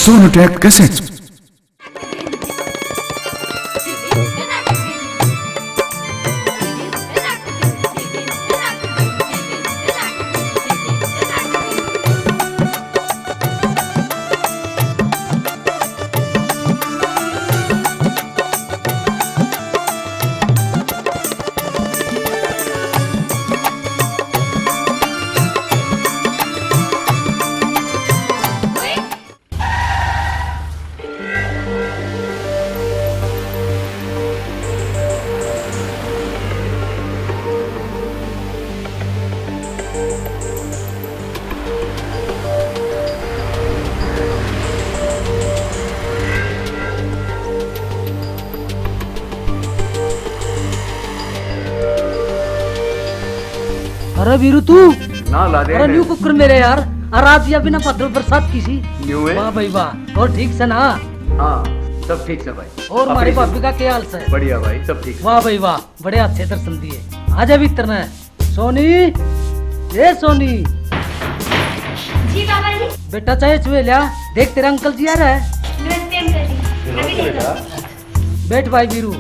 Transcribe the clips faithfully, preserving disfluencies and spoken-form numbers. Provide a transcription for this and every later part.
Sonotech Cassettes. अरे वीरू, तू? ना ला दे अरे ने। न्यू कुकर मेरे यार। अरे आज या बिना बादल बरसात की सी। न्यू है? वाह भाई वाह। और ठीक से ना? हाँ, सब ठीक से भाई। और अपनी हमारी सुन। भाभी का क्या हाल से? बढ़िया भाई, सब ठीक। वाह भाई वाह, बड़े अच्छे दर्शन दिए। आजा भीतर ने। सोनी, ए सोनी। जी बाबा जी। बेटा चाय चुए लिया, देख तेरा अंकल जी आ रहा है। नमस्ते अंकल जी। अभी नहीं। बैठ भाई वीरू।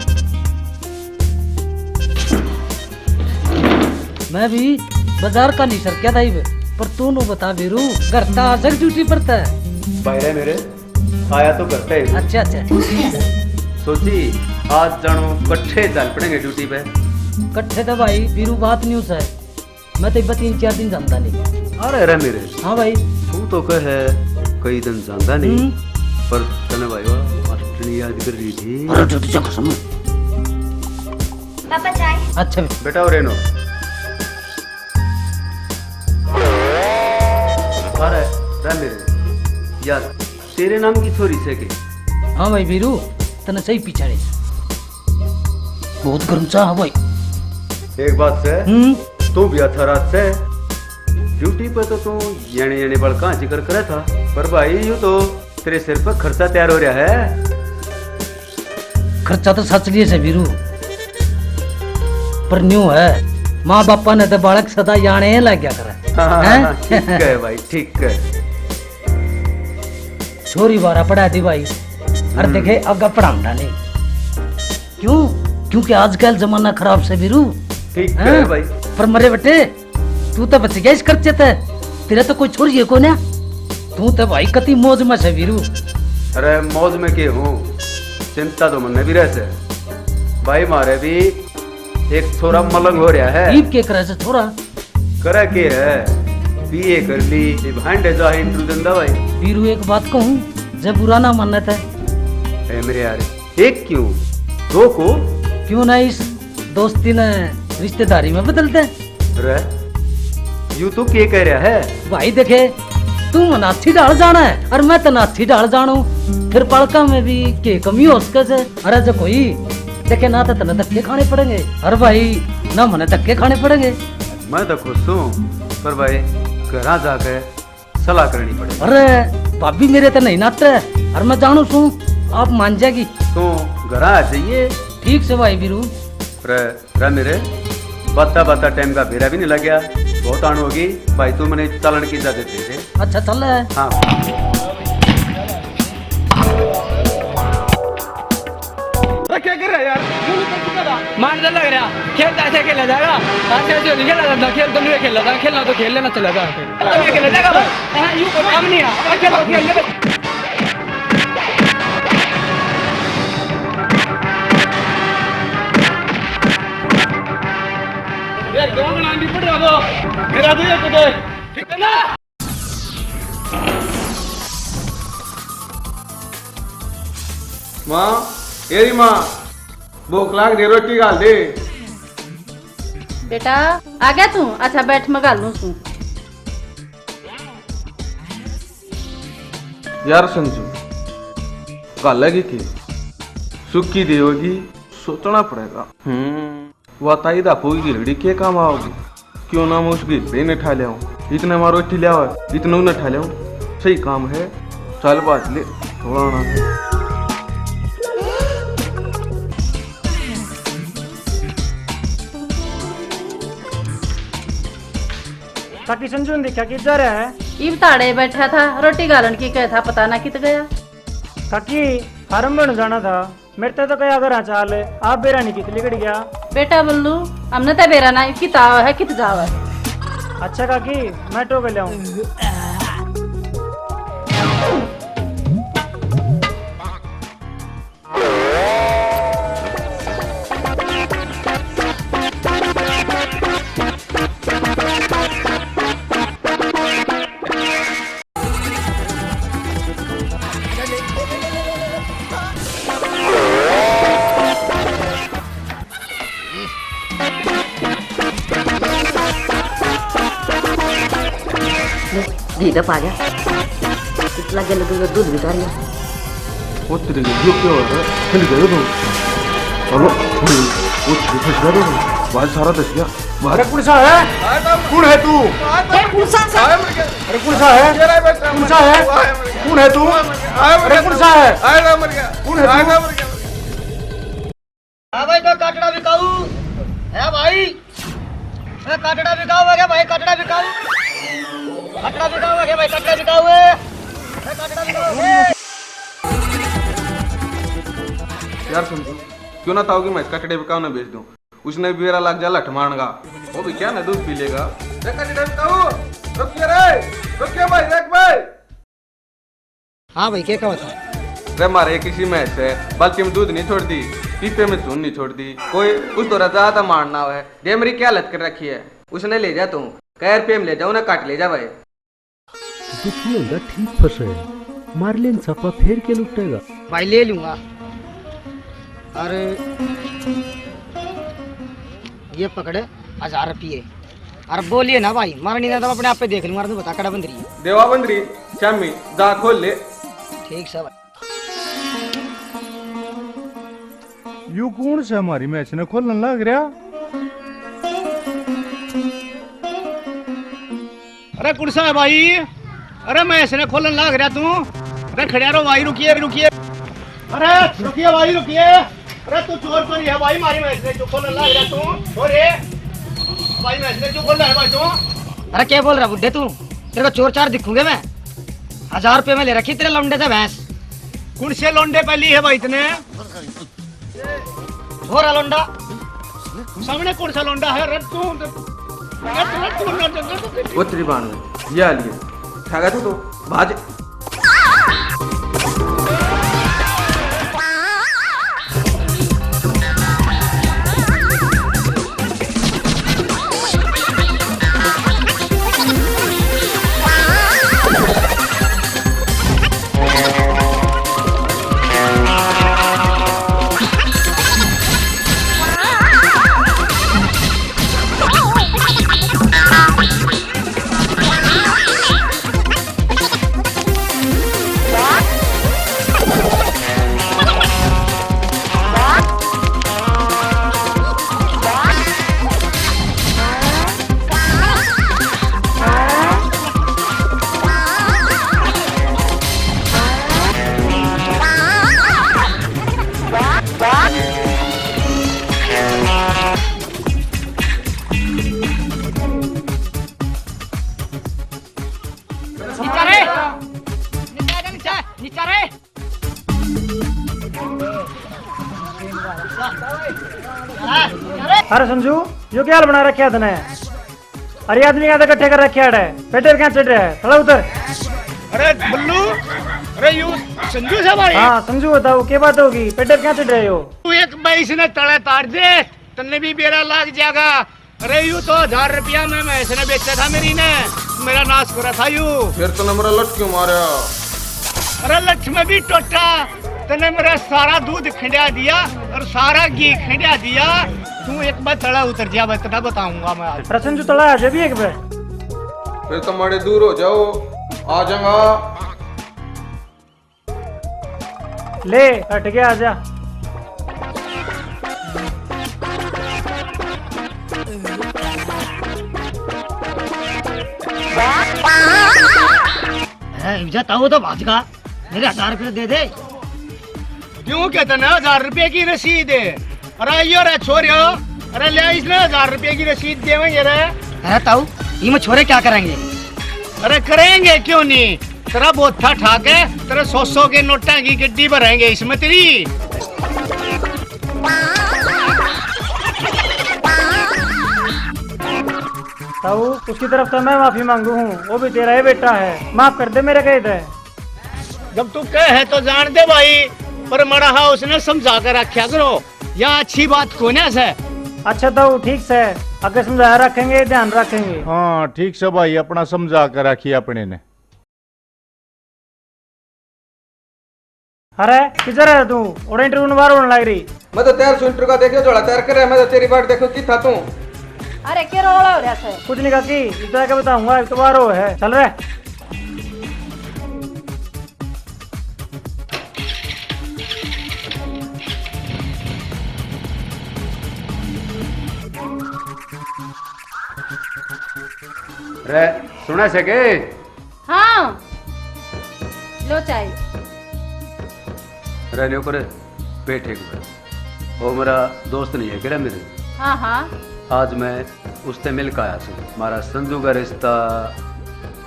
मैं भी बाजार का नहीं सरक्या था इब, पर तू नु बता वीरू, घर ता आ सक ड्यूटी पर तै? बायरे मेरे, आया तो घर तै ही। अच्छा, अच्छा। सोची, आज जानो कट्ठे चल पड़ेंगे ड्यूटी पे। कट्ठे तो भाई वीरू बात न्यू से, मैं तो इब्बा तीन चार दिन जानता नहीं। अरे, अरे मेरे। हाँ भाई। तू तो कहे कई दिन जानता नहीं, हम्म। पर तने भाई वाह मास्टरनी याद कर रही थी। अरे, तो तुझे कसम। पापा, चाय। अच्छा। बेटा, और रेनो। अरे, रह मेरे। यार, तेरे नाम की छोरी से के? हाँ भाई वीरू, तने सही पिछाड़े। बहुत गर्म चाह है भाई। एक बात से, हम्म। तू भी अच्छा रात से ड्यूटी पे तो तू येने येने बड़का जिक्र करे था, पर भाई यू तो तेरे सिर पर खर्चा तैयार हो रहा है। खर्चा तो सच लिए से वीरू, पर न्यू है, माँ बापा ने तो बालक सदा याने लग गया करे। हाँ, हैं? ठीक है भाई, ठीक है। छोरी बारा पढ़ा दी भाई, और हम्म। देखे आगे पढ़ाऊंगा नहीं। क्यों? क्योंकि आजकल जमाना खराब से वीरू। ठीक हैं? है भाई। पर मरे बेटे, तू तो बच गया इस खर्चे ते। तेरे तो कोई छोरी है को ना। तू तो भाई कति मौज में से वीरू। अरे मौज में के हूँ, चिंता तो मन्ने भी रह से। भाई मारे भी एक छोरा मलंग हो रहा है। ईब के करे से छोरा? करे के है, बीए कर ली, इब हांडे जा इंटरव्यू देंदा भाई। वीरू एक बात कहूँ, जब बुरा ना माने ते। ए मेरे यार, एक क्यों, दो को? क्यों ना इस दोस्ती ने रिश्तेदारी में बदल दे? रे, यू तू के कह रहा है? भाई देखे, तू मनाथी ढाल जाना है और मैं तनाथी ढाल जानू, फिर पलका में भी के कमी हो सके से? अरे जो कोई देखे ना तो तने धक्के खाने पड़ेंगे। अरे भाई, ना मने धक्के खाने पड़ेंगे। मैं तो खुश हूँ, पर भाई घरा जाके सलाह करनी पड़ेगी। अरे भाभी मेरे तो नहीं नाटे, और मैं जानू सूं आप मान जाएगी। तो घरा आ जाइए। ठीक से भाई वीरू। रे, रे मेरे, बाता बाता टाइम का बेरा भी नहीं लग गया, बहुत आन होगी। भाई तू मने चालन की इजाजत दे दे। अच्छा चल। हाँ। अरे क्या कर रहा है यार? क्यों नहीं कर चुका था? मान तो लग रहा, खेल तो ऐसे खेला जाएगा, ऐसे ऐसे नहीं खेला जाता, खेल तो नहीं खेला जाता, खेलना तो खेल लेना चला जाएगा। अरे खेला जाएगा भाई, हाँ, यूं करो, हम नहीं, हाँ, अरे खेलो, खेल ले। एक दो बना भी पड़ रहा तो, मेरा तो ये कुछ, ठीक है ना? माँ, ए री माँ, भूख लाग रही, रोटी घाल दे। बेटा, आ गया तू? अच्छा, बैठ, मैं घालूं सूं। यार संजू, घालेगी के? सुखी देवेगी, सोचना पड़ेगा। हम्म। वा ताई धाकू की घिरड़ी के काम आओगी? क्यों ना मैं उस घिरड़ी ने ठा लियाऊं? इतने मारो इठी लियावे, इतने उन्हें ठा लियाऊं। सही काम है, चल बाज ले, थोड़ा ना। ताकि संजू ने देखा कि जा रहा है। इब ताड़े बैठा था, रोटी घालन की कहे था, पता ना कित गया। काकी, फार्म बन जाना था, मेरे ते तो कहा घर चाल, आप बेरा नहीं कित लिकड़ गया। बेटा बल्लू, हमने तो बेरा ना कित आवा है, कित जावा है। अच्छा काकी, मैं टोक ले आऊं। ले, दे दे पा जा। इतना गल को दूध बिका रही है। ओ तेरे, यो क्या हो रहा है? हिल गए तो। चलो, वो फंस गया तो। भाई सारा दस गया। अरे कौन सा है? कौन है तू? अरे कौन सा है? अरे कौन सा है? कौन सा है? कौन है तू? अरे कौन सा है? कौन है तू? हाँ भाई, तो काटड़ा बिकाऊ है भाई। ए, काटड़ा बिकाऊ है क्या भाई? काटड़ा बिकाऊ, काटड़ा बिकाऊ है क्या भाई? काटड़ा बिकाऊ है। ए, काटड़ा बिकाऊ है। यार संजू, क्यों ना ताऊ की मैं कटड़े बिकाऊ ना बेच दूं, उसने भी मेरा लाग जा लठ मारनगा, वो भी क्या ना दूध पी लेगा। ए, कटड़े बिकाऊ, रुकिए रे, रुकिए भाई, देख भाई। हाँ भाई, के कहो था? रे, मारे एक इसी भैंस है, बाल्टी में दूध नहीं छोड़ दी, पीपे में चून नहीं छोड़ दी। कोई उस दौरा ज्यादा मारना है, दे मेरी क्या हालत कर रखी है। उसने ले जा तू, कै रुपये में ले जाओ ना, काट ले जा भाई। दुखी होगा ठीक फंसे, मार लेन छापा फेर के लुटेगा। भाई ले लूंगा। अरे ये पकड़े, हजार रुपये। अरे बोलिए ना भाई, मारनी ना तो अपने आप पे देख लूंगा। अरे तू बता, कड़ा बंद रही है? देवा बंद रही, चामी, जा खोल ले। ठीक से भाई। यू कौन से हमारी मैच ने खोलन लाग रहा? अरे कुण सा है भाई? अरे मैं इसने खोलन लाग रहा तू। अरे खड़िया रो भाई, रुकिए, रुकिए। अरे रुकिए भाई, रुकिए। अरे तू चोर तो नहीं है भाई, मारी मैं इसने जो खोलन लाग रहा तू। और ये भाई मैं इसने जो खोल रहा है भाई तू। अरे क्या बोल रहा बुड्ढे तू? तेरे को चोर चार दिखूंगे मैं। हजार रुपये में ले रखी तेरे लौंडे से भैंस। कौन से लौंडे पे ली है भाई तने? छोरा लौंडा। सामने कौन सा लौंडा है? रट्टू, रट्टू, रट्टू, रट्टू। वो तेरी बाण में, ये आ लिए। खा गया तू तो, भाज। नीचा रे। नीचा, नीचा, नीचा रे। अरे संजू, यो क्या हाल बना रखा है तने? अरे आदमी का तो इकट्ठे कर रखे है, पेटे क्या चढ़ रहा है? थोड़ा उतर। अरे बल्लू, अरे यू संजू से भाई? हाँ संजू, बताओ क्या बात होगी, पेटे क्या चढ़ रहे हो? तू एक भाई इसने तले तार दे, तन्ने भी बेरा लाग जाएगा। अरे यू तो हजार रुपया में मैं इसने बेचा था मेरी ने, मेरा नाश करा था यू। फिर तूने मेरा लठ क्यों मारा? अरे लठ में भी टोटा, तूने मेरा सारा दूध खंडिया दिया और सारा घी खंडिया दिया। तू एक बार तला उतर जा, मैं तने बताऊंगा मैं आज। अरे संजू तला आ जा भी एक बार। फिर तो माड़े दूर हो जाओ, आ जाऊंगा। ले, हट गया, आजा। हैं, इब जा ताऊ तो भाज का, मेरे हजार रुपये दे दे। क्यों कहता ना हजार रुपये की रसीद है? अरे यो रे छोरियो, अरे ले इसने हजार रुपये की रसीद देवेंगे रे। अरे ताऊ, ये में छोरे क्या करेंगे? अरे करेंगे क्यों नहीं, तेरा बोथा ठा के तेरे सौ सौ के नोटा की गड्डी भरेंगे इसमें तेरी। ताऊ, उसकी तरफ तो मैं माफी मांगू हूँ, वो भी तेरा ही बेटा है, माफ कर दे मेरे कहे थे। जब तू कहे है तो जान दे भाई, पर मड़ा हा उसने समझा कर रखा करो, या अच्छी बात कोन्या से। अच्छा ताऊ, ठीक से, आगे समझा रखेंगे, ध्यान रखेंगे। हाँ ठीक से भाई, अपना समझा कर रखिए अपने ने। अरे किधर है तू? और इंटरव्यू में बाहर होने लग रही। मैं तो तैयार सूं इंटरव्यू का, देखो झोला तैयार कर रहा है, मैं तो तेरी बाट देखो की था तू। अरे के रोला हो रहा है? कुछ नहीं काकी, इतना के बताऊंगा, एक तो बाहर हो है, चल रे। रे सुना से के? हाँ, लो चाय। रहने पर बैठे एक बार। वो मेरा दोस्त नहीं है क्या मेरे? हाँ, हाँ। आज मैं उससे मिल के आया सू। हमारा संजू का रिश्ता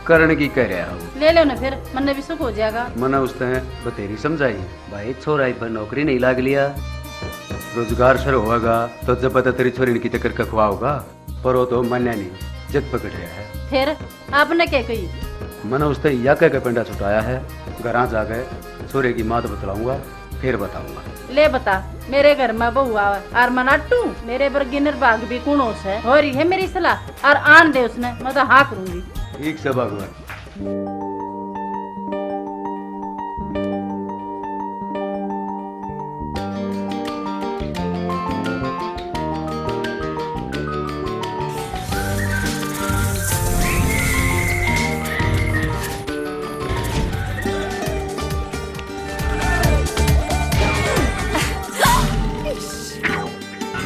करण की कह रहा हूँ। ले लो ना फिर, मन्ने भी सुख हो जाएगा। मैंने उससे बतेरी समझाई, भाई छोरा इब नौकरी नहीं लाग लिया, रोजगार सर होगा तो जब पता तेरी छोरी की तकर का खुआ होगा। पर वो तो मान्या नहीं, जिद पकड़ रहा है। फिर आपने क्या कही? मैंने उससे या कह के पिंडा छुटाया है, घरां जाके छोरे की माँ तो बतलाऊंगा, फिर बताऊंगा। ले बता, मेरे घर में बहू आवे और मनाटू, मेरे बरगी निर्भाग भी कुण हो से? हो रही है मेरी सलाह, और आन दे उसने, मैं तो हाँ करूंगी। ठीक से भगवान।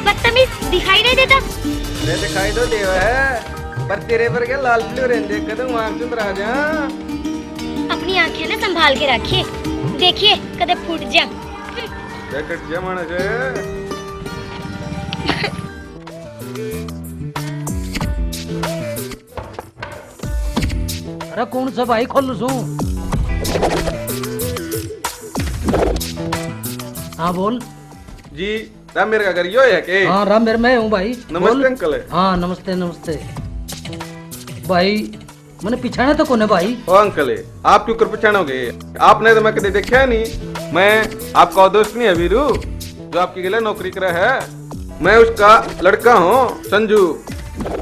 बदतमीज, दिखाई नहीं देता? अरे दिखाई तो देवा है, पर तेरे पर क्या लाल पीले रहने दे, कदम आंख चुंद रहा जा। अपनी आंखें ना संभाल के रखिए, देखिए कदे फूट जा। क्या कट गया मानस? अरे कौन सा भाई खोल सू? हाँ बोल। जी, रामेर का घर यो है के? हाँ, रामेर मैं हूँ भाई। नमस्ते बोल। अंकल। हाँ, नमस्ते, नमस्ते। भाई, मैंने पिछाणा तो कोने भाई। ओ अंकल, आप क्यों कर पिछाणोगे? आपने तो मैं कदे देखा नहीं। मैं आपका दोस्त नहीं है वीरू, जो आपकी गले नौकरी करे है। मैं उसका लड़का हूँ, संजू।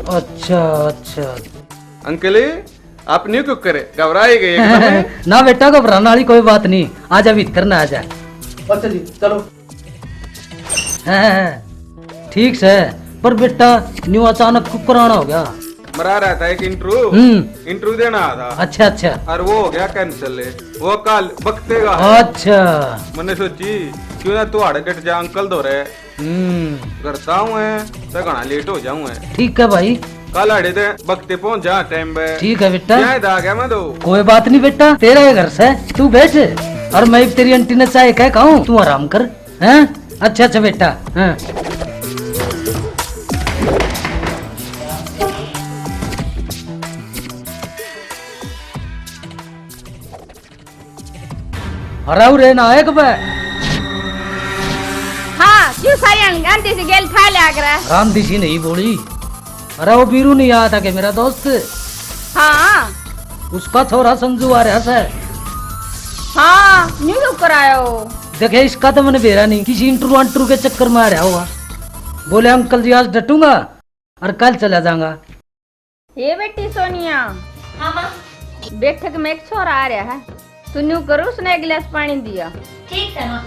अच्छा, अच्छा। अंकल, आप न्यू क्यों करे? घबराए गए एकदम? ना बेटा, घबराने वाली कोई बात नहीं। आजा भीतर ना, आजा। अच्छा जी, चलो। हाँ, ठीक से, पर बेटा न्यू अचानक क्यों कराना हो गया? मरा रहा था एक इंटरव्यू, हम्म। इंटरव्यू देना आया था। अच्छा, अच्छा। और वो हो गया कैंसिल, वो कल बकते का है। अच्छा। मैंने सोची क्यों ना तू हाड़े डट जा अंकल धोरे। हम्म। घर ताऊं है, तो घना लेट हो जाऊं है। ठीक है भाई। कल आड़े ते वक्त पे पहुंच जा टाइम पे। ठीक है बेटा। क्या इधर आ गया मैं तो? कोई बात नहीं बेटा, तेरा ही घर से, तू बैठ। और मैं तेरी आंटी ने चाय कह खाऊं, तू आराम कर। हैं? अच्छा, अच्छा बेटा, हाँ। अरे उरे ना एक बे। हाँ, क्यों सारी रांधी सी गेल ठा लिया करे? रांधी सी नहीं बोली। अरे वो बीरू नहीं आया था के मेरा दोस्त? हाँ। उसका छोरा संजू आ रहा से। हाँ, न्यू क्यों कराया हो? देखे इसका तो मैंने बेरा नहीं, किसी इंटरव्यू अंटरव्यू के चक्कर में आ रहा होगा। बोले अंकल जी आज डटूंगा और कल चला जाऊंगा। हे बेटी सोनिया। हाँ माँ। बैठक में एक छोरा आ रहा है, तू न्यू करो उसने एक गिलास पानी दिया। ठीक है माँ।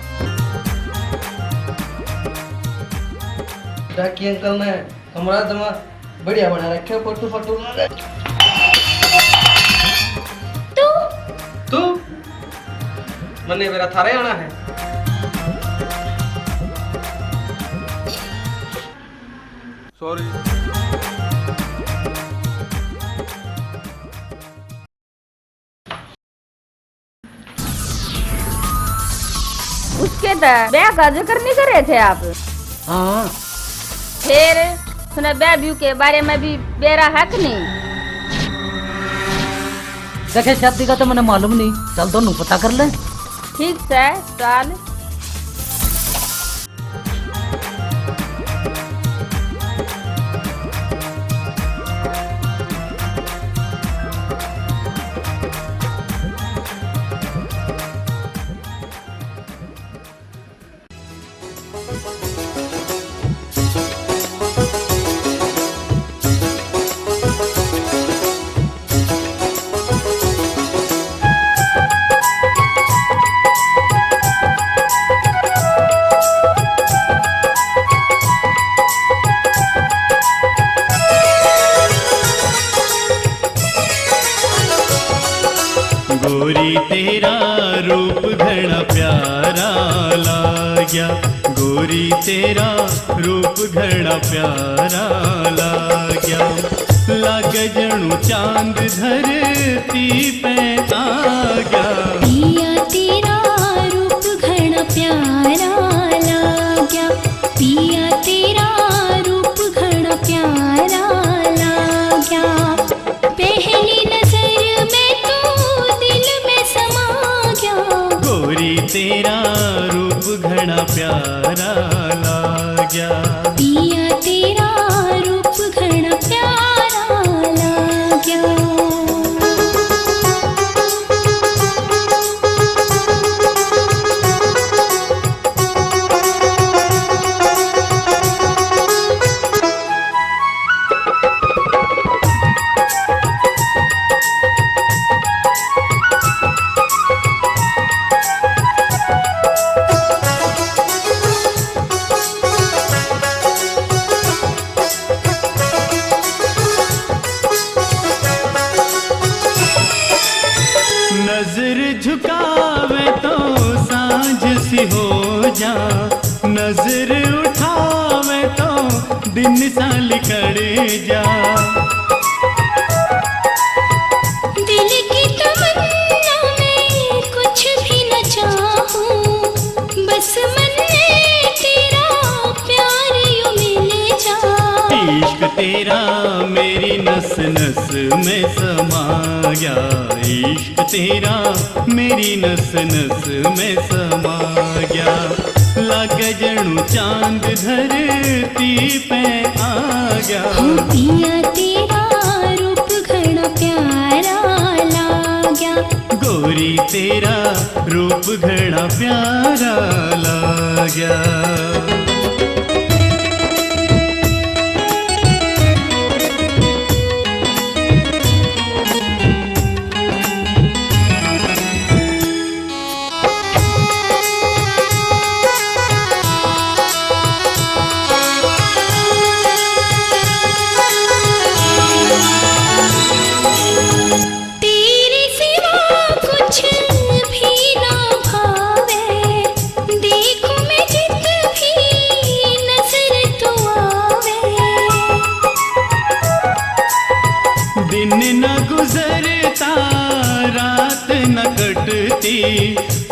डाकी अंकल ने कमरा जमा बढ़िया बना रखे, फोटो फोटो। तू? तू? मन्ने मेरा थारे आना है। सॉरी। उसके तो ब्याह का जिक्र नहीं कर रहे थे आप? हाँ। फिर सुना ब्याह ब्यू के बारे में भी बेरा है कि नहीं? देखे, शादी का तो मन्ने मालूम नहीं, चल दोनों पता कर ले। ठीक सै, चल। गोरी तेरा रूप घना प्यारा लाग्या, गोरी तेरा रूप घना प्यारा लाग्या। लागे जणु चांद धरती पे आ गया। पिया तेरा रूप घना प्यारा लाग्या, पिया तेरा रूप घना प्यारा लाग्या। पहली नजर में तू दिल में समा गया। गोरी तेरा रूप घना प्यारा लाग्या। पिया तेरा रूप घना प्यारा लाग्या। नजर झुकावे तो सांझ सी हो जा, नजर उठावे तो दिन सा लिकड़ जा। दिल की तमन्ना मैं कुछ भी न चाहूं, बस मन्ने तेरा प्यार यूं मिल जा। इश्क तेरा मेरी नस नस में समा गया, इश्क तेरा मेरी नस नस में समा गया। लागे जणु चांद धरती पे आ गया। हो पिया तेरा रूप घना प्यारा लाग्या। गोरी तेरा रूप घना प्यारा लाग्या। तेरे सिवा कुछ भी ना भावे, देखूं मैं जित भी नजर तू आवे। दिन न गुजरता, रात न कटती,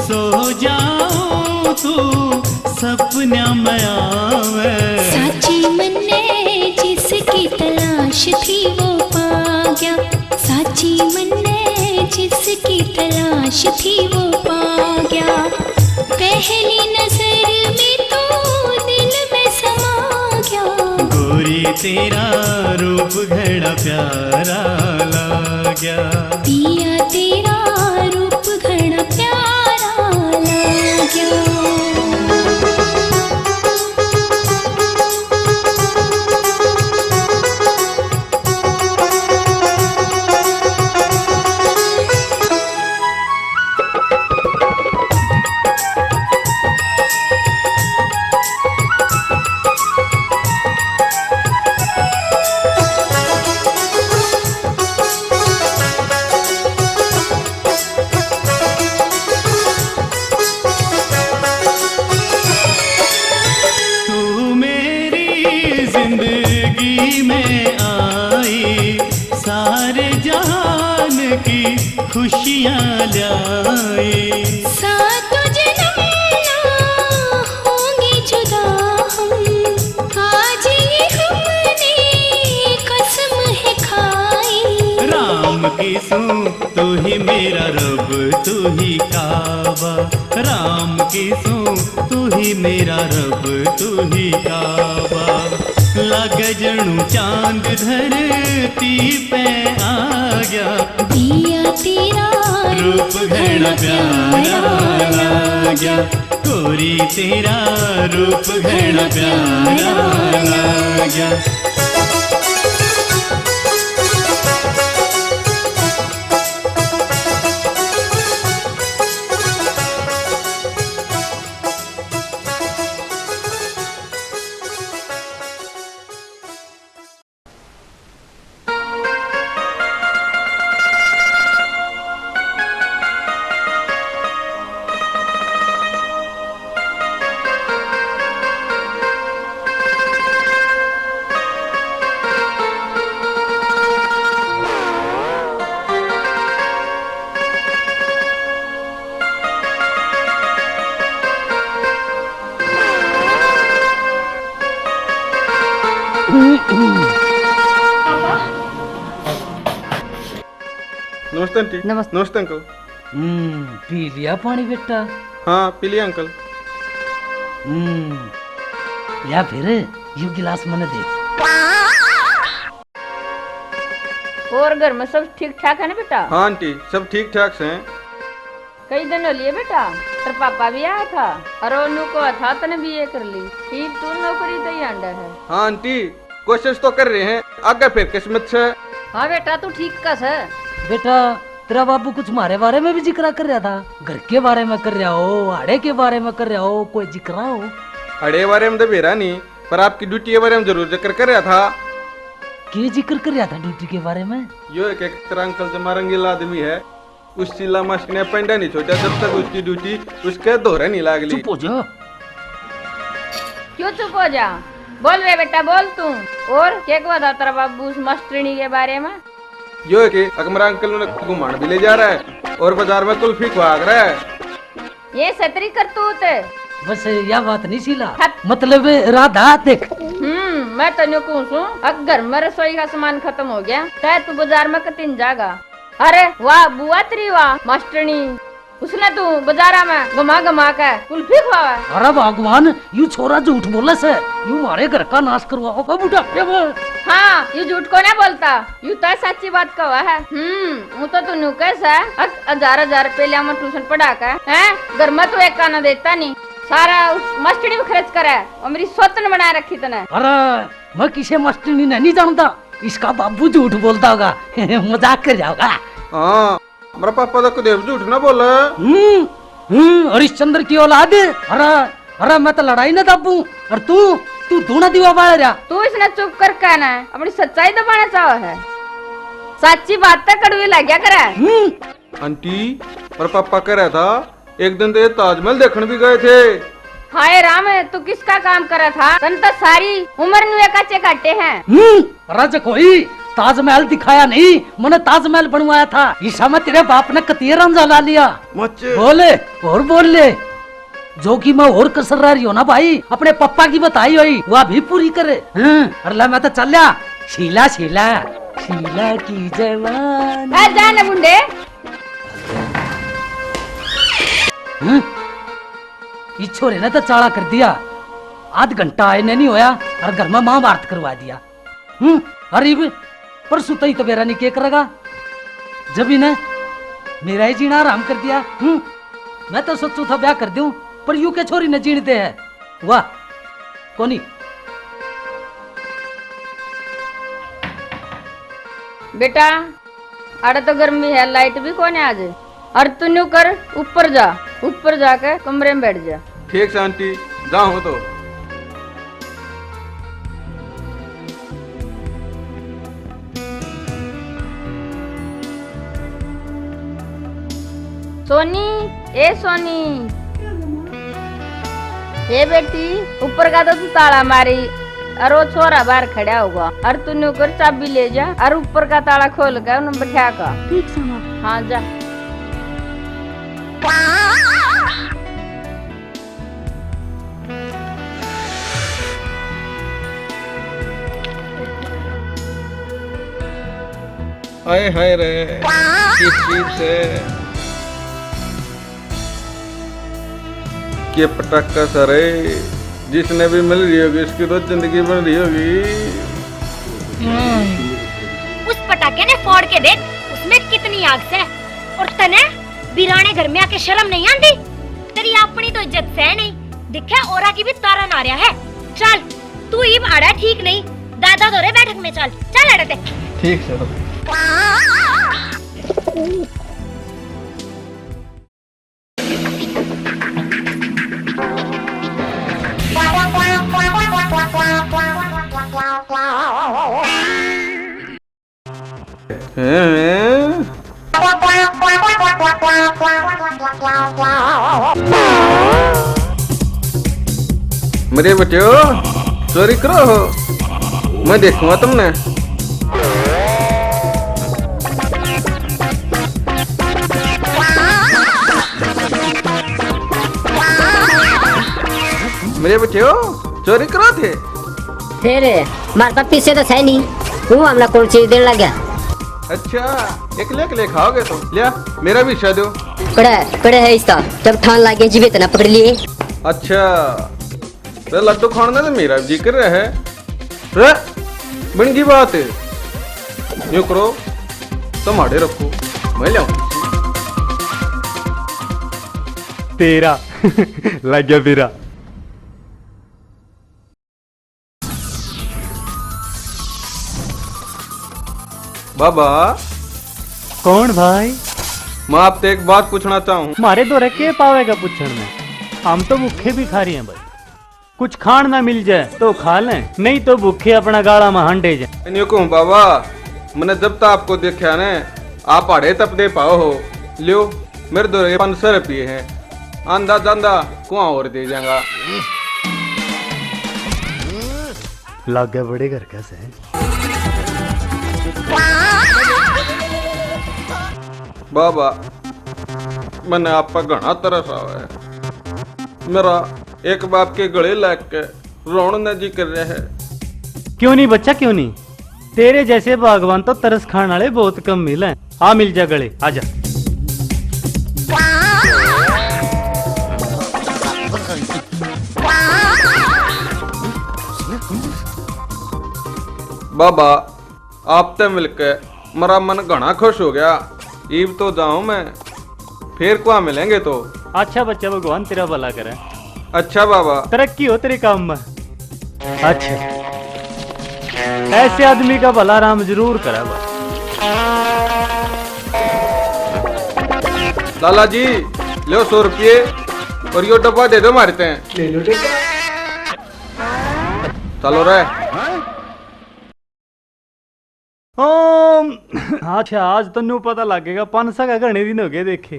सो जाऊं तू सपना में आवे। साची मन्ने जिसकी तलाश थी वो पा गया, साची मन्ने जिसकी तलाश थी वो पा गया। पहली नजर में तो दिल में समा गया। गोरी तेरा रूप घना प्यारा लाग्या। पिया तेरा रूप घना प्यारा लाग्या। तू मेरी जिंदगी में आई, सारे जहान की खुशियां ल्याई। सातों जन्म ना होंगे जुदा हम, आज ये हमने कसम है खाई। राम यीशु, तू ही मेरा रब, तू ही काबा। राम यीशु, तू ही मेरा रब, तू ही काबा। लागे जणु चांद धरती पे आ गया। दिया तेरा रूप घणा प्यारा लाग्या। गोरी, तेरा रूप घणा प्यारा लाग्या। नमस्ते आंटी। नमस्ते। नमस्ते अंकल। हम्म, पी लिया पानी बेटा? हाँ, पी लिया अंकल। हम्म, या फिर यू गिलास मने दे। और घर में सब ठीक ठाक है ना बेटा? हाँ आंटी, सब ठीक ठाक से हैं। कई दिन हो लिए बेटा, तेरा पापा भी आया था और न्यू कहा था तने बीए कर ली, इब तू नौकरी तै ही आंडा है। हाँ आंटी, कोशिश तो कर रहे हैं, आगे फिर किस्मत से। हाँ बेटा, तू ठीक कह सै। बेटा, तेरा बाबू कुछ म्हारे बारे में भी जिक्रा कर रहा था, घर के बारे में कर रहा हो, आड़े के बारे में कर रहा हो, कोई जिक्रा हो। आड़े बारे में तो बेरा नहीं, पर आपकी ड्यूटी के बारे में जरूर जिक्र कर रहा था। के जिक्र कर रहा था ड्यूटी के बारे में? यो एक, एक तेरा अंकल जमा रंगीला आदमी है, उस शीला मास्टर ने पेंडा नहीं छोड़ा जब तक उसकी ड्यूटी उसके धोरे नहीं लाग ली। चुप हो जा। क्यों चुप हो जा? बोल रे बेटा, बोल तू। और के कहा था तेरा बाबू उस मास्टरनी के बारे में? यो है कि अकमरा अंकल उन्हें घुमाने भी ले जा रहा है और बाजार में कुल्फी खवा रहा है। ये सतरी करतूत। बस या बात नहीं शीला, खत- मतलब राधा देख। हम्म, मैं तो न्यू कहूं सूं, अगर घर में रसोई का सामान खत्म हो गया, तै तू बाजार में कती नी जागा। अरे वाह बुआ तेरी वाह मास्टरनी, उसने तू बाजारा में घुमा घुमा के कुल्फी खवावे। अरे भगवान, यू छोरा झूठ बोले से, यू मारे घर का नाश करवाओगा बुढ़ापे में। हाँ, यू झूठ कोने बोलता, यू तो साची बात कहा है। हम्म, वो तो तू न्यू कह से, अक-, हजार हजार रुपये लिया मैं ट्यूशन पढ़ा के, हैं? घर में तू एक आना देता नहीं, सारा उस मास्टरनी में खर्च करे, और मेरी सोतन बना रखी तने। अरे, मैं किसे मास्टरनी ने नहीं जानता, इसका बाबू झूठ बोलता होगा, मजाक कर जाओगा। हाँ, मेरा पापा तो कदे भी झूठ ना बोले। हम्म, हम्म, हरिश्चंद्र की औलाद। अरे, अरे, मैं तो लड़ाई ना दाबू। और तू, तू दूना दीवा बाल रहा। तू इसने चुप करके ना अपनी सच्चाई दबाना चाहो है। साची बात तो कड़वी लाग्या करे। हम्म। आंटी, मेरा पापा कह रहा था, एक दिन तो ये ताजमहल देखने भी गए थे। हाय राम, तू किसका काम करे था? तन तो सारी उम्र नुए काचे काटे हैं। हम्म, रज कोई ताजमहल दिखाया नहीं, मने ताजमहल बनवाया था। ईसा में तेरे बाप ने कतिये रांझा ला लिया। मच। बोले, और बोल ले। जो कि मैं और कसर रह रही हो ना भाई, अपने पप्पा की बताई हुई, वह भी पूरी करे। हम्म, अरे ला, मैं तो चल लिया। शीला, शीला, शीला की जवान। ए, जा ना मुंडे। हम्म? इस छोरे ने तो चाला कर दिया। आध घंटा आए ने नहीं होया और घर में महाभारत करवा दिया। हम्म? अरे इब परसों तई तो बेरा नहीं के करेगा। जब इन्हें मेरा ही जीना हराम कर दिया। हम्म? मैं तो सोचू था ब्याह कर दूं, पर यू के छोरी ने जीण दे है। वाह, कोनी। बेटा, आड़े तो गर्मी है, लाइट भी कोने आज। अर तू न्यू कर, ऊपर जा, ऊपर जाके कमरे में बैठ जा। ठीक से आंटी, जाऊँ तो। सोनी, ए सोनी। हे बेटी, ऊपर का तो तू ताला मारी, अर वो छोरा बाहर खड़ा होगा, अर तू न्यू कर चाबी ले जा, अर ऊपर का ताला खोल के उन्हें बैठा का। ठीक से माँ। हाँ, जा। हाय हाय रे, किस चीज से? ये पटाखा सा रे, जिसने भी मिल रही होगी, उसकी तो जिंदगी बन रही होगी। हम्म। उस पटाखे ने फोड़ के देख, उसमें कितनी आग से। और तने बिराने घर में आके शर्म नहीं आंदी? तेरी अपनी तो इज्जत सह नहीं, दिखे औरा की भी तारा ना रहा है। चल, तू इब आड़ा ठीक नहीं, दादा धोरे बैठक में चल, चल आड़े ते। ठीक से तो। हैं? मेरे बच्चों, चोरी करो हो, मैं देखूंगा तुमने। मेरे बच्चों, चोरी करो थे। फिर मारे पास पीसे तो सही नहीं, तू हमला कौन चीज देने लग गया? अच्छा, एकले एकले खाओगे तो लिया, मेरा भी हिस्सा दो। कड़े, कड़े है इसका, जब ठान लागे जीवे तना पकड़ लिए। अच्छा, तो लड्डू खाने का तो मेरा भी जी कर रहा है। रे, बन गई बात। यूं करो, तुम आड़े रखो, मैं ले आऊं। तेरा लग गया मेरा। बाबा। कौन भाई? मैं आपसे एक बात पूछना चाहूँ। मारे धोरे के पावेगा पूछण में? हम तो भूखे भिखारी हैं भाई। कुछ खाण ना मिल जाए तो खा लें, नहीं तो भूखे अपना गाला में हांडे जाए। न्यू कहूँ बाबा, मैंने जब तक आपको देखा ने, आप आड़े तपदे पाओ हो। ल्यो, मेरे धोरे पाँच सौ रुपये हैं, आंदा जांदा कुआं और दे जाऊंगा। लागे बड़े घर का से। बाबा, मैंने आप पर घना तरस आवे है। मेरा एक बाप के गले लग के रोण न जी कर रहा है। क्यों नहीं बच्चा, क्यों नहीं? तेरे जैसे भगवान तो तरस खाण वाले बहुत कम मिले। आ मिल जा गले, आ जा। बाबा, आप ते मिलके मेरा मन घना खुश हो गया। ईब तो जाऊं मैं, फिर कुआ मिलेंगे तो। अच्छा बच्चा, भगवान तेरा भला करे। अच्छा बाबा। तरक्की हो तेरे काम में। अच्छा, ऐसे आदमी का भला राम जरूर करे बस। लाला जी, लो सौ रुपये और यो डब्बा दे दो मारे ते। ले लो डब्बा। चलो रे। ओम। अच्छा, आज तो न्यू पता लगेगा, पाँच सौ का घणे दिन हो गए देखे।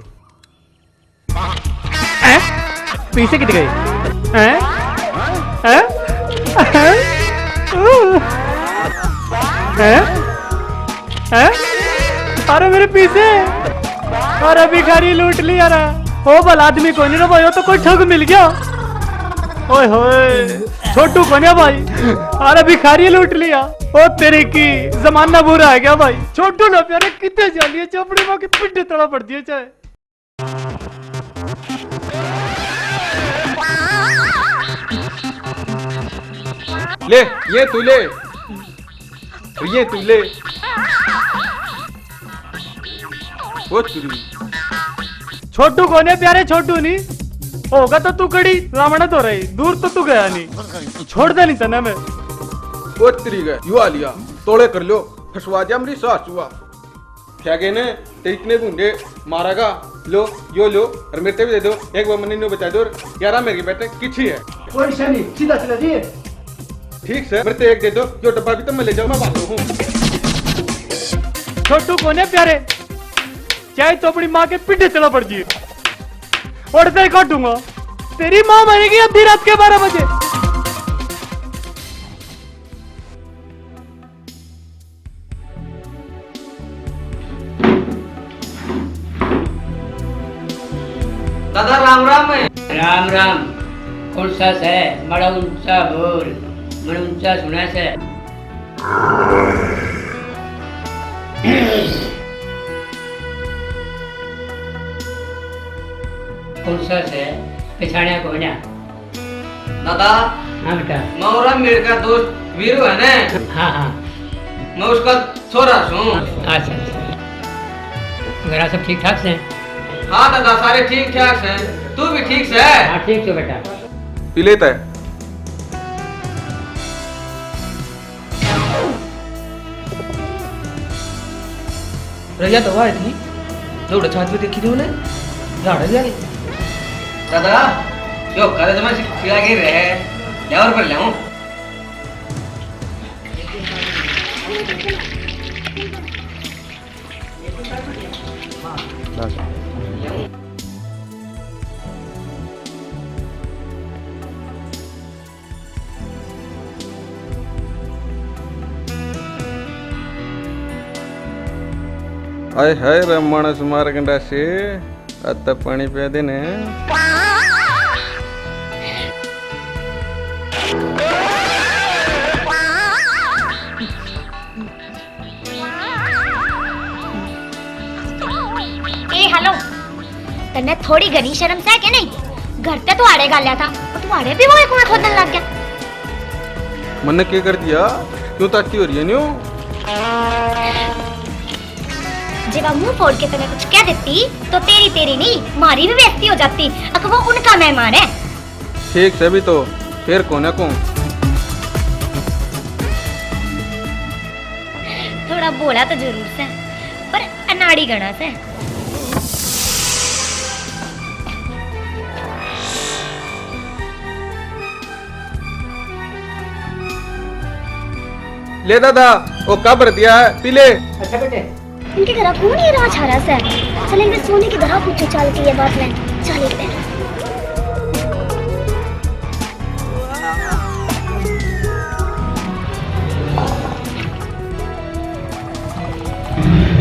हैं? पीसे कित गए? हैं? हैं? हैं? हैं? हैं? अरे मेरे पीसे, अरे भिखारी लूट लिया रे। ओ भला आदमी कोनी रे भाई, वो तो कोई ठग मिल गया। ओए होए, छोटू कोन्या भाई, अरे भिखारी लूट लिया। ओ तेरे की, जमाना बुरा आ गया भाई। छोटू ना प्यारे, कितने जा लिए, चोपड़ी माँ की पिंड तला पड़ दिए चाहे। ले, ये तू ले, ये तू ले। वो तेरी। छोटू कोन्या प्यारे, छोटू नहीं होगा तो तू कड़ी रावण तो रही, दूर तो तू गया नहीं, छोड़ दे नहीं तने मैं। वो तेरी गए, यू आ लिया, तोड़े कर लो, फंसवा दिया मेरी सास चुआ। क्या कहने, ते इतने भूंडे मारेगा, लो, यो लो, और मेरे ते भी दे दो, एक बार मन्ने न्यू बचा दो, और यारा मेरी बैठक किच्छी है। कोई शे नहीं, सीधा सीधा जी। ठीक से, मेरे ते एक दे दो, यो डब्बा भी तो मैं ले जाऊँ, मैं भागू हूँ। छोटू कोन्या प्यारे, चाहे तो अपनी माँ के पीठे चला पड़ जी, और तेरे काटूंगा, तेरी माँ मरेगी आधी रात के बारह बजे। दादा राम राम है। राम राम। कौन सा से? बड़ा ऊंचा बोल, मन ऊंचा सुना से। कौन सा से? पिछाड़िया को ना। दादा, हाँ बेटा। मैं और मेरे का दोस्त वीरू है ना? हाँ, हाँ। मैं उसका छोरा सूं। अच्छा, अच्छा। घर सब ठीक ठाक से? हाँ दादा, सारे ठीक ठाक से। तू भी ठीक से? हाँ, ठीक से बेटा। पी लेता है। रैया तो वाह इतनी दौड़ छात पे देखी थी उन्हें, झाड़ जा रही। दादा, यो करे तो मैं खिला के रहे, और पर लाऊं। आय हाय रे मानस मार गंडासे, अत पानी पे देने। ए हेलो, तन्ने थोड़ी घनी शर्म सै के नहीं? घर ते तो आड़े गाल्या था, और तू आड़े भी वो एक वहां खोदन लग गया। मन्ने के कर दिया? क्यों ताती हो रही है न्यू? जब आप मुंह फोड़ के तन्ने कुछ कह देती, तो तेरी, तेरी नहीं, मारी भी बेइज्जती हो जाती। अक वो उनका मेहमान है। ठीक से भी तो, फिर कोने को। थोड़ा भोला तो जरूर से, पर अनाड़ी घणा से। ले दादा, वो का भर दिया है, पी ले। अच्छा बेटे। इनके घर कौन ये राज हारा से? चल, इनके सोनी के घर पूछो, चाल के ये बात में। चल, एक बार।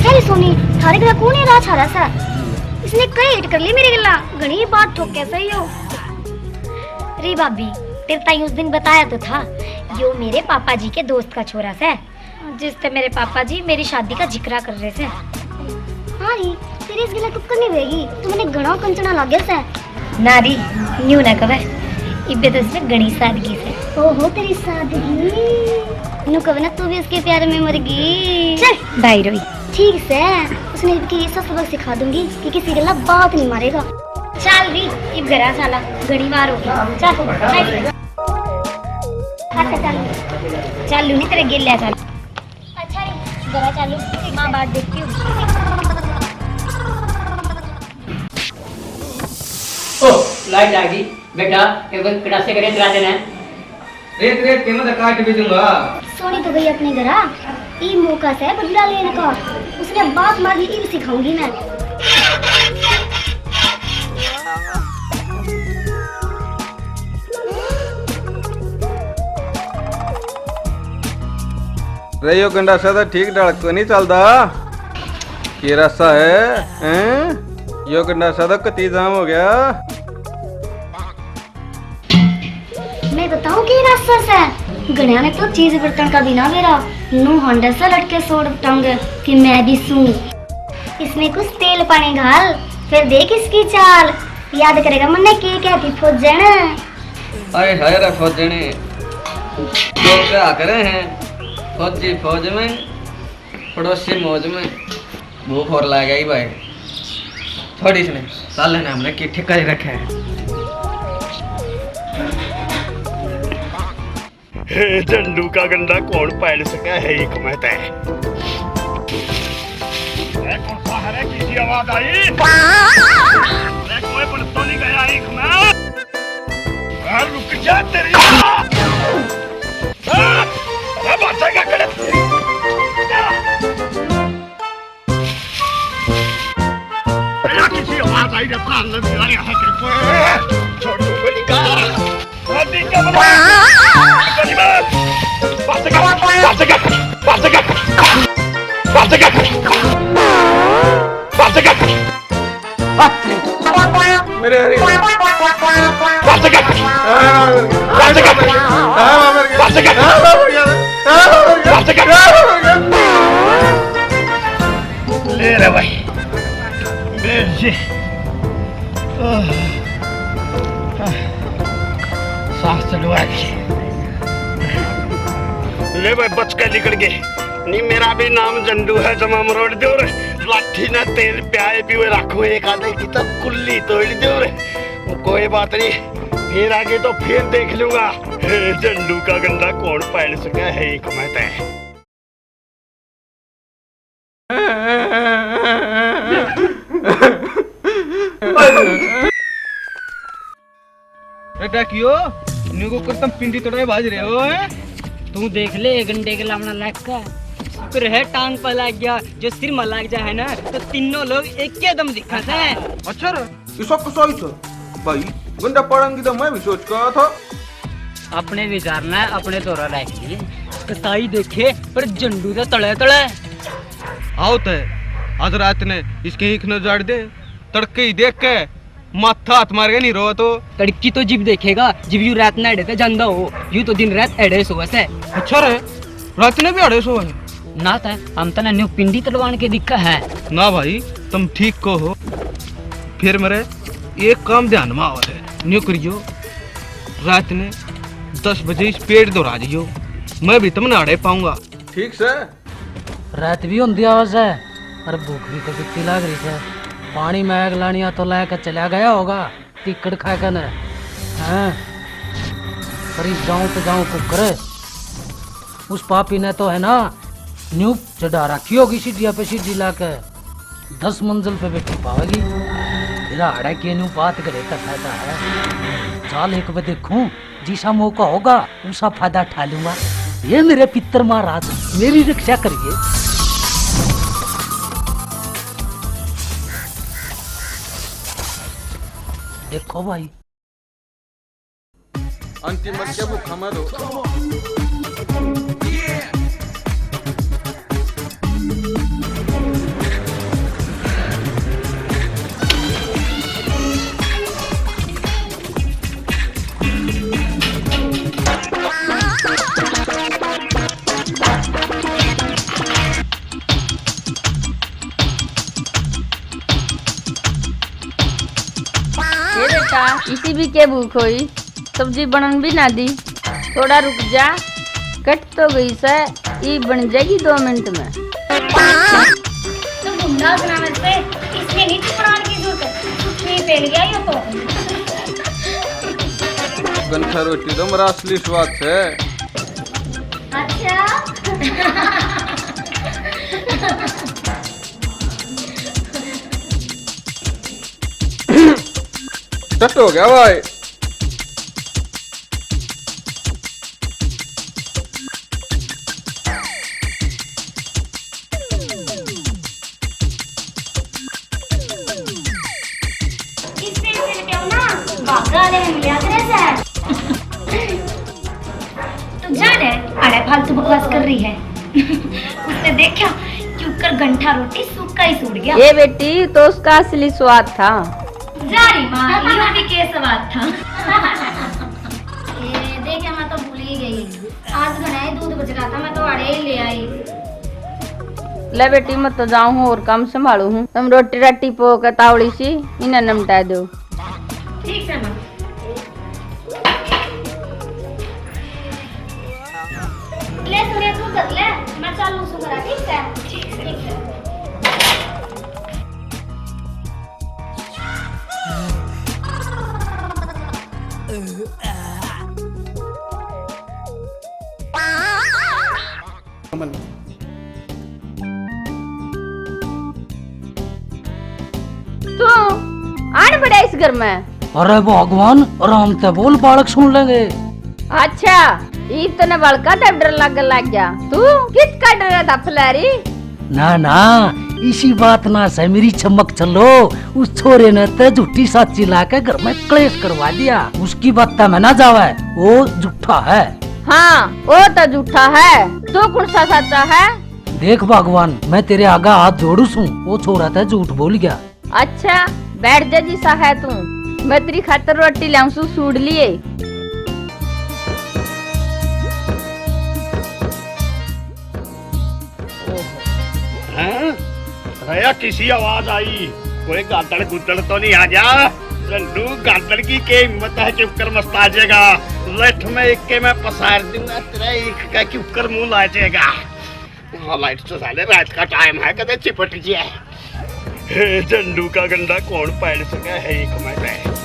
अरे सोनी, थारे घर कौन है राज हारा सा? इसने कई हिट कर ली मेरे गला, घणी बात ठोके सही हो। रे भाभी, तेरे ताई उस दिन बताया तो था, यो मेरे पापा जी के दोस्त का छोरा सा, जिससे मेरे पापा जी मेरी शादी का जिक्रा कर रहे थे। हाँ री, तेरी इस गला तुक्कड़ नहीं होगी, तू मैंने घणा कंचना लागे से। ना री, न्यू ना कवे, इब्बे तो इसमें घणी सादगी से। ओहो, तेरी सादगी। न्यू कवे ना, तू भी उसके प्यार में मर गई। चल। भाई रोई। ठीक से, उसने इनकी ये सब सबक सिखा दूंगी कि किसी गला बात नहीं मारेगा। चल री, इब घरा साला, घणी बार हो गई। चल, चल। अच्छा, चल। चालू नहीं तेरे गेल्या चल। अच्छा रे, घरा चालू, माँ बात देखती हूँ। ओ, लाइट आ गई। बेटा, एक बार कड़ासे का रेत ला देना है। रेत, रेत के मैं तो काट भी दूंगा। सोनी तो गई अपने घरा, ई मौका से बदला लेने का। उसने बात मारी, इब सिखाऊंगी मैं। रे यो गंडासा तो ठीक ढाल को नहीं चलदा। के रासा है, हैं? यो गंडासा तो कती जाम हो गया। मैं बताऊं के रासा से? घणिया ने तो चीज बर्तन का भी ना बेरा, नू हांडे से लटके सोड़ टांगे कि मैं भी सूं। इसमें कुछ तेल पानी घाल, फिर देख इसकी चाल। याद करेगा मन्ने के कहती फौजन। आए हाय रे फौजने, लोग कहा करे हैं, फौजी फौज में, पड़ोसी मौज में। भूख और लग गई भाई, थोड़ी सी नहीं, साले ने हमने की ठिका ही रखे है। हे झंडू का गंडा कौन पहल सका है एक में तय? ए, कौन सा है रे? किसी आवाज आई? ए, कोई बन तो नहीं गया एक में? ए, रुक जा तेरी। ए, ए, बचेगा कड़े। ए, किसी आवाज आई रे, प्राण ले मेरा यहाँ के। छोटू बड़ी का। मेरे हरी। सांस चढ़वा दी। ले भाई, बच के निकल गए। नहीं, मेरा भी नाम झंडू है, जमा मरोड़ दो रे। लाठी ना तेल प्याए पीवे रखो, एक आधे की तो कुल्ली तोड़ दो रे। वो कोई बात नहीं, फिर आगे तो फिर देख लूंगा। झंडू का गंडा कौन पहन सका है, एक मैं तय। ए डाकियो, न्यू को करतम पिंडी तोड़े भाज रहे हो, हैं? तू देख ले, एक घंटे के लावना लाग का। शुक्र है टांग पर लग गया, जो सिर में लग जा है ना, तो तीनों लोग एक के दम दिखा थे। अच्छा रे, ये सब कुछ सही था भाई, गंडा पड़ेंगी तो मैं भी सोच के आया था। अपने विचार ने अपने दौरा रख लिए। कसाई देखे पर झंडू तो तले तले। आओ तय, आज रात ने इसके ईख न जाड़ दे, तड़के ही देख के माथा हाथ मार के नहीं रो तो। तड़की तो जिब देखेगा, जिब यू रात ना एड़े ते जांदा हो, यू तो दिन रात एड़े सोवे से। अच्छा रे, रात ने भी एड़े सोवे है? ना तय, हम तने न्यू पिंडी तलवान के दिखा है। ना भाई, तुम ठीक को हो। फिर मेरे एक काम ध्यान में आवा है, न्यू करियो, रात ने दस बजे इस पेड़ दोहरा दियो, मैं भी तुमने आड़े पाऊंगा। ठीक से। रात भी होंदी आवे सै, अरे भूख भी तो कितनी लाग रही सै। पानी में आग लानिया तो ला के चला गया होगा, टिकट खा के न। हैं? करी जाऊं तो जाऊं कुकर। उस पापी ने तो है ना, न्यू चढ़ा रखी होगी सीढ़िया पे सीढ़ी ला के। दस मंजिल पे बैठी पावेगी। तेरा आड़े के न्यू बात करे तो फायदा है। चाल एक बार देखूं, जिसा मौका होगा, उसा फायदा उठा लूंगा। ये मेरे पितर महाराज, मेरी रक्षा करिए। देखो भाई, अंतिम मर के भूखा मरो। ये बेटा, इसी भी के भूख होई, सब्जी बनन भी ना दी। थोड़ा रुक जा, कट तो गई सै, ई बन जाएगी दो मिनट में। तो गुंडा बनाने से इसमें नहीं चुपड़ान की जरूरत, छुट्टी फैल गया ये तो। गंठा रोटी तो मेरा असली स्वाद है। अच्छा। टट हो गया भाई। इससे इससे क्यों ना भागा ले हम लिया करे सर। तू जा रे, आड़े फालतू बकवास कर रही है। उसने देखा, क्यूकर गंठा रोटी सूखा ही सूड़ गया। ये बेटी, तो उसका असली स्वाद था। जा रही माँ, यो भी के स्वाद था। ये देखे, मैं तो भूल ही गई। आज घना ही दूध बच रहा था, मैं तो आड़े ही ले आई। ले बेटी, मैं तो जाऊँ हूँ और काम संभालू हूँ। तुम रोटी राटी पो के तावड़ी सी इन्हें निमटा दो। ठीक है माँ। ले सूर्या, तू कर ले, मैं चालू सु करा, ठीक है? ठीक है। कमल। तू आन पड़ा इस घर में। अरे भगवान, आराम से बोल, बालक सुन लेंगे। अच्छा, ईब तने बालका तै डर लग लग गया। तू कित का डर था फुलैरी? ना ना, इसी बात ना से मेरी चमक चलो। उस छोरे ने ते झूठी साची ला के घर में क्लेश करवा दिया। उसकी बात में ना जावे, वो झूठा है। हाँ, वो तो झूठा है। तू कौन सा सच्चा है? देख भगवान, मैं तेरे आगे हाथ जोड़ू सूं, वो छोरा ते झूठ बोल गया। अच्छा, बैठ जा जिसा है तू, मैं तेरी खातर रोटी लाऊं सूं, सूड़ लिए। हैं? रया किसी आवाज आई? कोई गादड़ गुदड़ तो नहीं आ गया? झंडू, गादड़ की के हिम्मत है, क्यूकर मस्ता जाएगा। लठ में एक के मैं पसार दूंगा, तेरा एक का क्यूकर मुंह ला जाएगा। हाँ, लाइट तो साले रात का टाइम है, कदे चिपट जाए। हे, झंडू का गंडा कौन पैड़ सके है एक में से?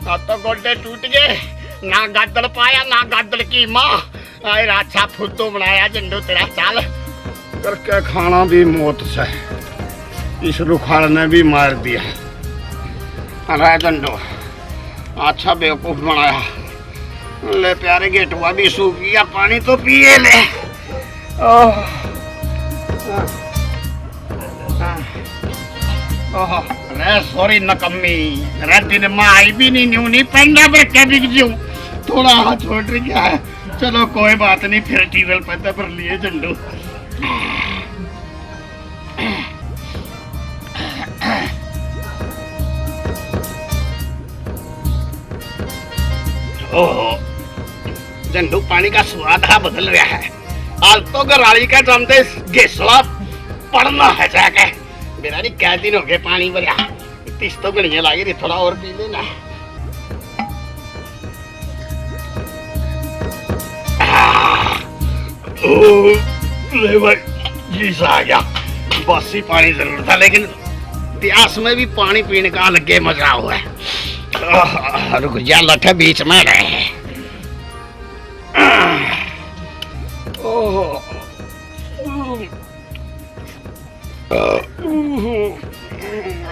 अब तो गोडे टूट गए, ना गादड़ पाया ना गादड़ की माँ। आए राछा फुद्दू बनाया झंडू तेरा चाल। करके खाना भी मौत से, इस रुखाल ने भी मार दिया। अरे झंडू, अच्छा बेवकूफ बनाया। ले प्यारे गेटुआ भी सूख गया, पानी तो पिए ले। ओह। ओह, रे सॉरी नकम्मी, रे दिन में आई भी नहीं, न्यू नहीं पेंडा पर के बिक जूं। थोड़ा हाथ छोड़ गया है। चलो कोई बात नहीं, फिर ट्यूबवेल पे तो भर लिए झंडू। ओहो, झंडू पानी का स्वाद हा बदल रहा है। आज तो घराली का जमते गेसला पड़ना है जाके। मेरा नहीं कै दिन हो गए पानी भरया। तीस तो घड़ियां लागी रही, थोड़ा और पी लेना। आह, ओ, ले भाई, जी सा आ गया। बासी पानी जरूर था, लेकिन प्यास में भी पानी पीने का अलग ही मजा हुआ है। आह, रुक जा, लठे बीच में रहे। ओह।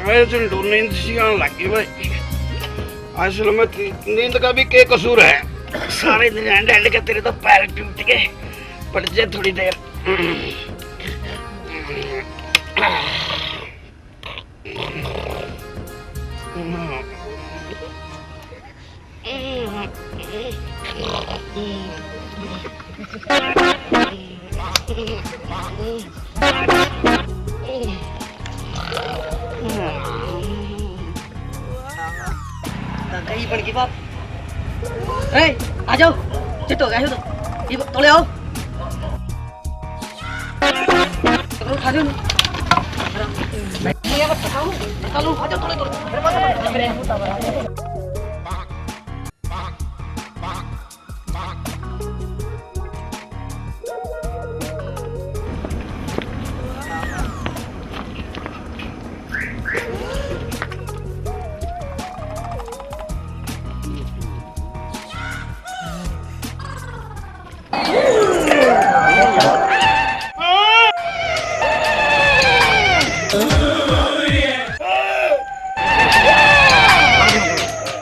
मैं झंडू नींद सी आने लग गई भाई। असल में ती-, नींद का भी के कसूर है? सारे दिन हैंड हैंड के तेरे तो पैर टूट गए। पड़ जा थोड़ी देर। कहीं बन गई बात। ए, आ जाओ। चिट्टो गया तो। ये तोले आओ। पकड़ो, उठा लो ना। मैं ये बस उठाऊं, उठा लो, उठा दो, थोड़े, थोड़े।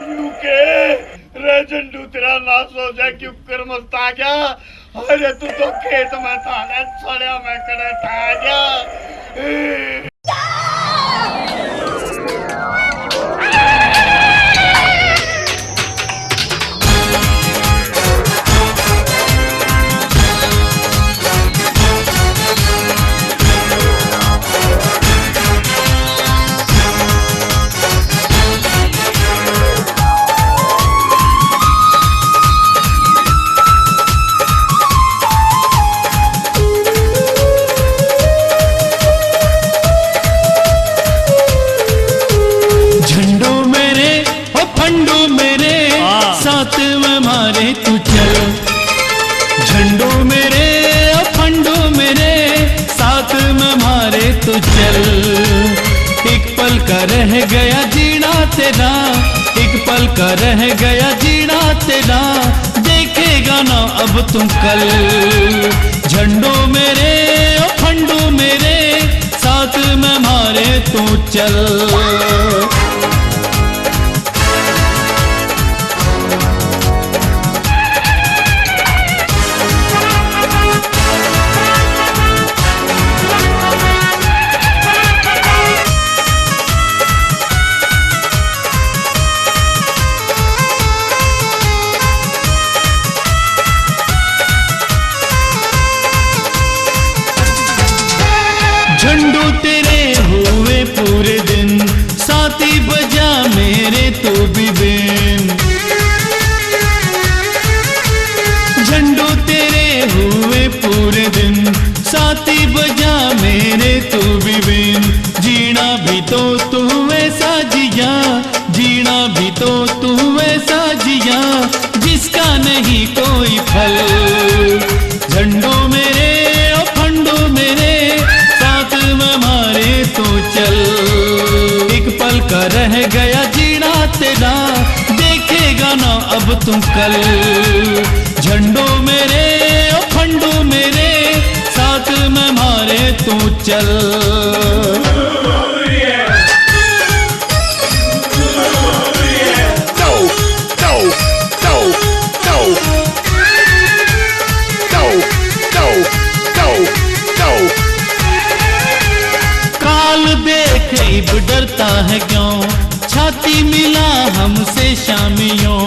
यूके, रे झंडू तेरा नाश हो जाए, क्यों कर मस्ता गया? अरे तू तो खेत में था ना, सड़या में कड़े था गया। झंडू मेरे, ओ फंडू मेरे, हाँ। साथ में मारे तू चल। झंडू मेरे, ओ फंडू मेरे, साथ में मारे तू चल। एक पल का रह गया जीना तेरा, एक पल का रह गया जीना तेरा, देखेगा ना अब तू कल। झंडू मेरे, ओ फंडू मेरे, साथ में मारे तू चल। झंडू तेरे भी तो तू ऐसा जिया, जीना भी तो तू ऐसा जिया, जिसका नहीं कोई फल। झंडू मेरे, ओ फंडू मेरे, साथ में मारे तू चल। एक पल का रह गया जीना तेरा, देखेगा ना अब तू कल। झंडू मेरे, ओ फंडू मेरे, साथ में मारे तू चल। काल देख इब डरता है क्यों, छाती मिला हमसे शामियों।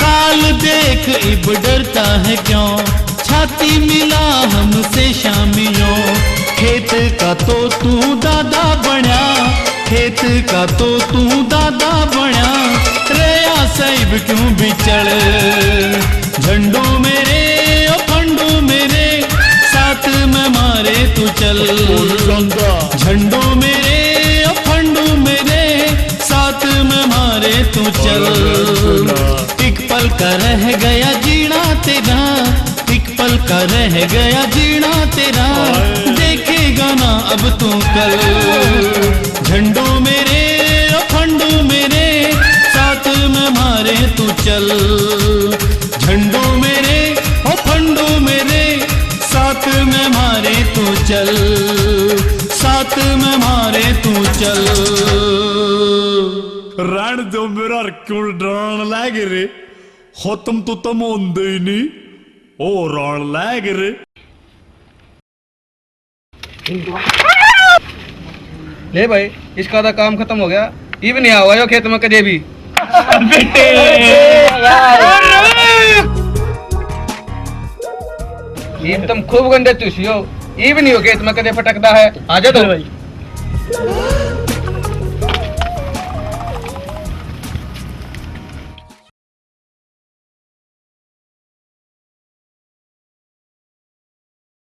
काल देख इब डरता है क्यों, छाती मिला हमसे शामियों। खेत का तो तू दादा बण्या, खेत का तो तू दादा बण्या, रया साहिब क्यों बिचल। झंडू मेरे, ओ फंडू मेरे, साथ में मारे तू चल। झंडू मेरे, ओ फंडू मेरे, साथ में मारे तू चल। एक पल का रह गया जीना तेरा, एक पल का रह गया जीना तेरा, देखेगा ना अब तू कल। झंडू मेरे, ओ फंडू मेरे, साथ में मारे तू चल। झंडू मेरे, ओ फंडू मेरे, साथ में मारे तू चल, साथ में मारे तू चल। रहन दो मेरा, क्यों डरान लाग रे? खत्म तो तुम होंदे ही नहीं, हो रान लाग रे। ले भाई, इसका तो काम खत्म हो गया, इब नहीं आवा यो खेत में कदे भी। बेटे। इब तुम खूब गंदे तुसी हो, इब नहीं हो खेत में कदे फटकदा है। आ जा तो भाई।